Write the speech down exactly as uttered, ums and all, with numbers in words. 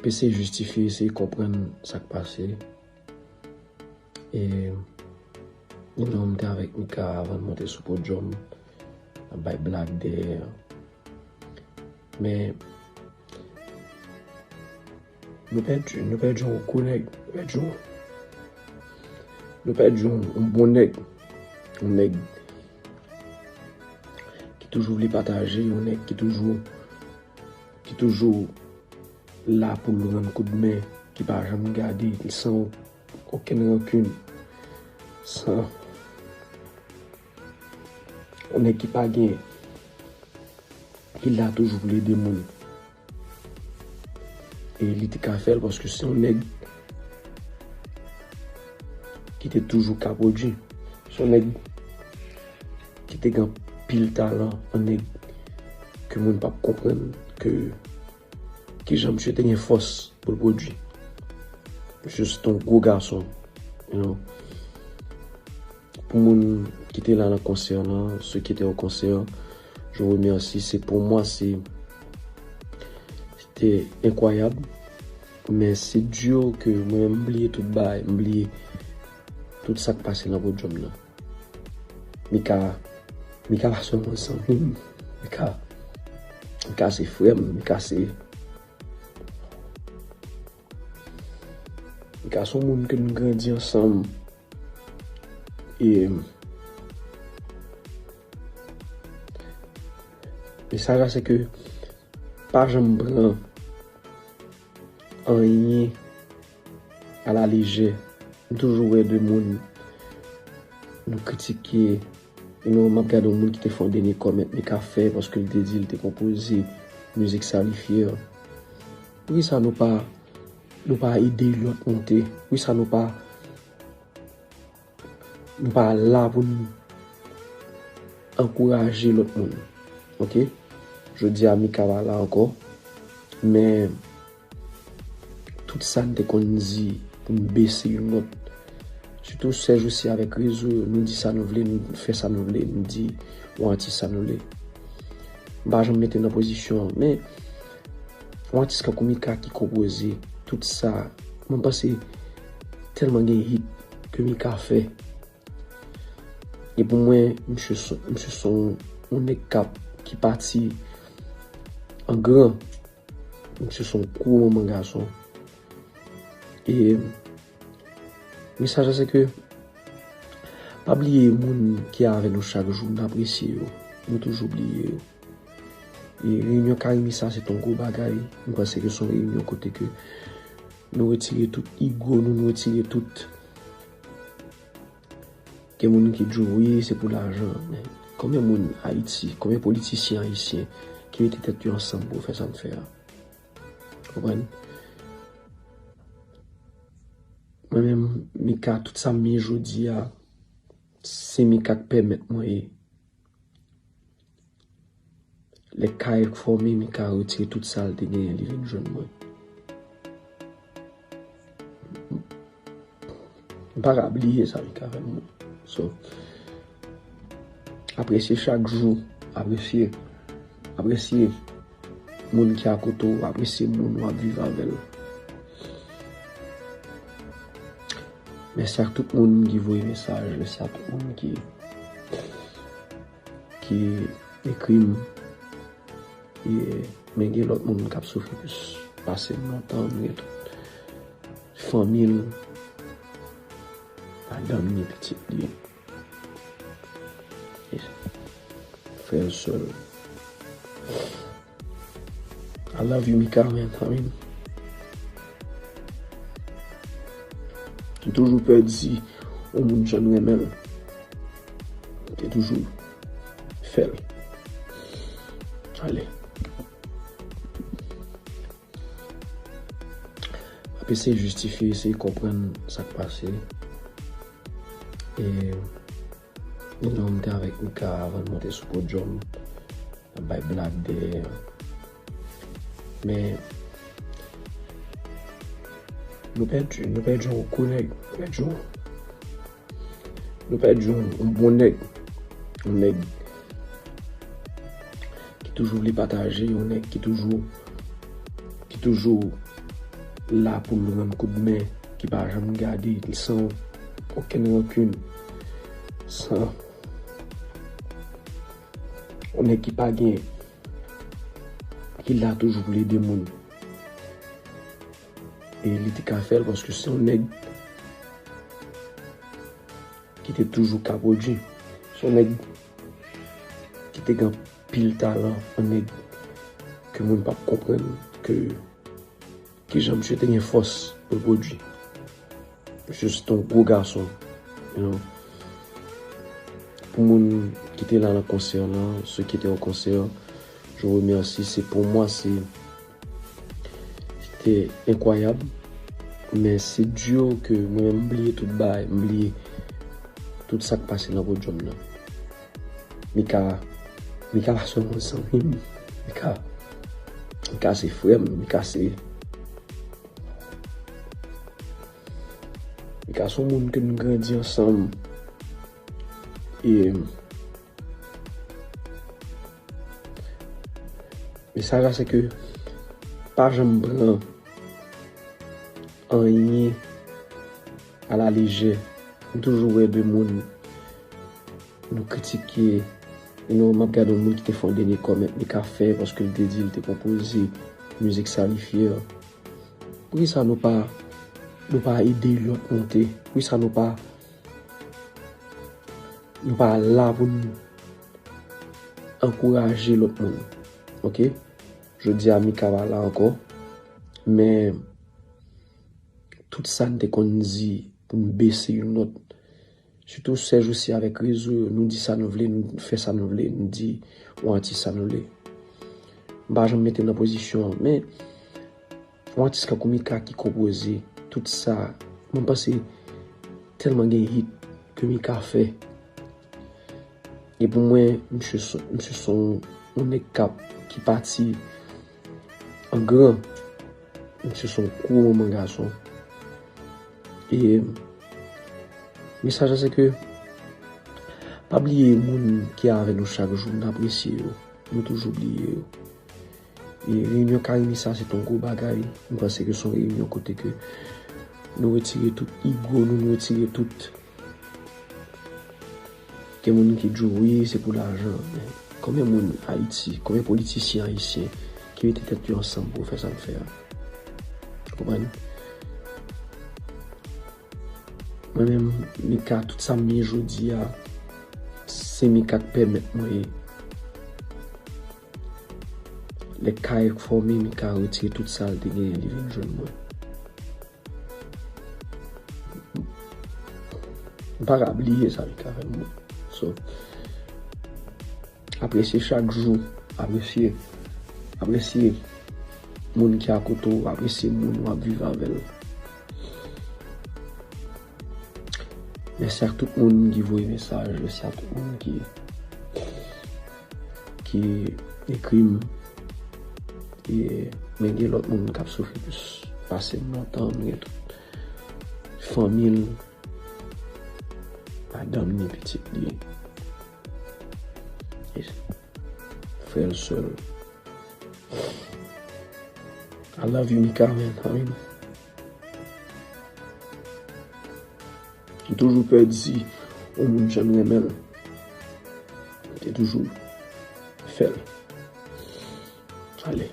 Eseye jistifye, eseye konprann sa k pase. E, you know, m te avèk Mika avan n monte sou podyòm. N ap bay blag dèyè. Men, nou pèdi, nou pèdi yon gwo nèg. Nou pèdi yon, nou pèdi yon, yon bon nèg. Yon nèg ki toujou vle pataje, yon nèg ki toujou, ki toujou la pou l rann koudmen, ki pa janm gade l san okenn rankin, san yon nèg ki pa gen, ki la toujou pou l ede moun. E li te ka fè l paske se yon nèg ki te toujou ka pwodui. Se yon nèg ki te gen anpil talan, yon nèg ke moun p ap konprann ke kijan misye te gen fòs pou l pwodui. Misye se te yon gwo gason, you know. Pou moun ki te la nan konsè lan, ceux qui étaient au concert, je vous remercie. C'est pour moi, c'est, c'était incroyable. Men se di ke mwen menm m bliye tout bagay, m bliye tout sa k pase nan podyòm nan. Mika, Mika pa sèlman zanmi m. Mika, Mika se frè m. Mika se, Mika se yon moun ke n grandi ansanm. E, mesaj la se ke pa janm pran anyen a la lejè. M toujou wè de moun nou kritike. You know, m ap gade yon moun ki te fè yon dènye comment Mika fè paske l te di l te konpoze mizik sa li fyè. Poukisa nou pa, nou pa ede lòt monte? Poukisa nou pa, nou pa la pou n ankouraje lòt moun? Oke? Jodi a Mika pa la ankò. Men tout sa n te konn di pou n bese yon lòt. Sitou sèjousi avèk rezo yo, nou di sa nou vle, nou fè sa nou vle, nou di yon atis sa nou vle. M pa janm mete nan pozisyon an, men yon atis kankou Mika ki konpoze tout sa, mwen panse tèlman gen hit ke Mika fè. E pou mwen, misye se, misye se yon, yon nèg k ap, ki pati an gran. Misye se yon gwo manman gason. E mesaj la se ke pa bliye moun ki avè nou chak jou, n apresye yo. Nou toujou bliye yo. E reyinyon Karimi sa se t yon gwo bagay. M panse ke se yon reyinyon kote ke nou retire tout ego nou, nou retire tout Gen moun ki di w, wi, se pou lajan. Men konbyen moun Ayiti, konbyen politisyen ayisyen ki mete tèt yo ansanm pou yo fè sa n fè a? Ou konprann? Mwen menm, Mika, tout sa m ye jodi a, se Mika k pèmèt mwen ye. Lè kay fòme, Mika retire tout sa l te genyen, li vin jwenn mwen. M pa ka bliye sa Mika fè pou mwen. So, apresye chak jou, apresye, apresye moun ki akote w, apresye moun w ap viv avè l. Mèsi ak tout moun ki voye mesaj, mèsi ak tout moun ki ki ekri m. E, men gen lòt moun k ap soufri plis pase m lontan, m gen tout fanmi l, madanm li, pitit li, e frè l, sè l. I love you, Mika, man. I mean, m toujou pè di yon moun jan m renmen l. M te toujou fè l. Ale. M ap eseye jistifye, eseye konprann sa k pase. E, you know, m te avèk Mika avan n monte sou podyòm. N ap bay blag dèyè. Men, nou pèdi, nou pèdi yon gwo nèg. Nou pèdi yon, nou pèdi yon, yon bon nèg. Yon nèg ki toujou vle pataje, yon nèg ki toujou, ki toujou la pou l rann koudmen, ki pa janm gade l san okenn rankin, san yon nèg ki pa gen, ki la toujou pou l ede moun. E li te ka fè l paske se yon nèg ki te toujou ka pwodui. Se yon nèg ki te gen anpil talan, yon nèg ke moun p ap konprann ke kijan misye te gen fòs pou l pwodui. Misye se te yon gwo gason, you know. Pou moun ki te la nan konsè lan, ceux qui étaient au concert, je vous remercie. C'est pour moi, c'est, c'était incroyable. Men se di ke mwen menm m bliye tout bagay, m bliye tout sa k pase nan podyòm nan. Mika, Mika pa sèlman zanmi m. Mika, Mika se frè m. Mika se, Mika se yon moun ke nou grandi ansanm. E mesaj la se ke pa janm pran anyen a la lejè. M toujou wè de moun nou kritike, you know, m ap gade yon moun ki te fè yon dènye kòmèt li ka fè paske l te di l te konpoze mizik sa li fyè. Poukisa nou pa, nou pa ede lòt monte? Poukisa nou pa, nou pa la pou n ankouraje lòt moun? Oke? Jodi a Mika pa la ankò, men tout sa n te konn di pou n bese youn lòt, sitou sèjousi avèk rezo yo, nou di sa nou vle, nou fè sa nou vle, nou di yon atis sa nou vle. M pa janm mete nan pozisyon an, men yon atis kankou Mika ki konpoze tout sa, mwen panse tèlman gen hit ke Mika fè. E pou mwen, misye se, misye se yon, yon nèg k ap, ki pati an gran. Misye se yon gwo manman gason. E mesaj la se ke pa bliye moun ki avè nou chak jou, n apresye yo. Nou toujou bliye yo. E reyinyon Karimi sa se t yon gwo bagay. M panse ke se yon reyinyon kote ke nou retire tout ego nou, nou retire tout. Gen moun ki di w wi, se pou lajan. Men konbyen moun Ayiti, konbyen politisyen ayisyen ki mete tèt yo ansanm pou fè sa n fè a? Ou konprann? Mwen menm, Mika, tout sa m ye jodi a, se Mika k pèmèt mwen ye. Lè kay fòme, Mika retire tout sa l te genyen, li vin jwenn mwen. M pa ka bliye sa Mika fè m. So, apresye chak jou, apresye, apresye moun ki akote w, apresye moun w ap viv avè l. Mèsi ak tout moun ki voye mesaj, mèsi ak tout moun ki, ki ekri m. E, men gen lòt moun k ap soufri plis pase m lontan, m gen tout fanmi l, madanm ni pitit li. E frè l, sè l. I love you, Mika, man. I mean, m toujou pè di yon moun jan m renmen l. M te toujou fè l. Ale.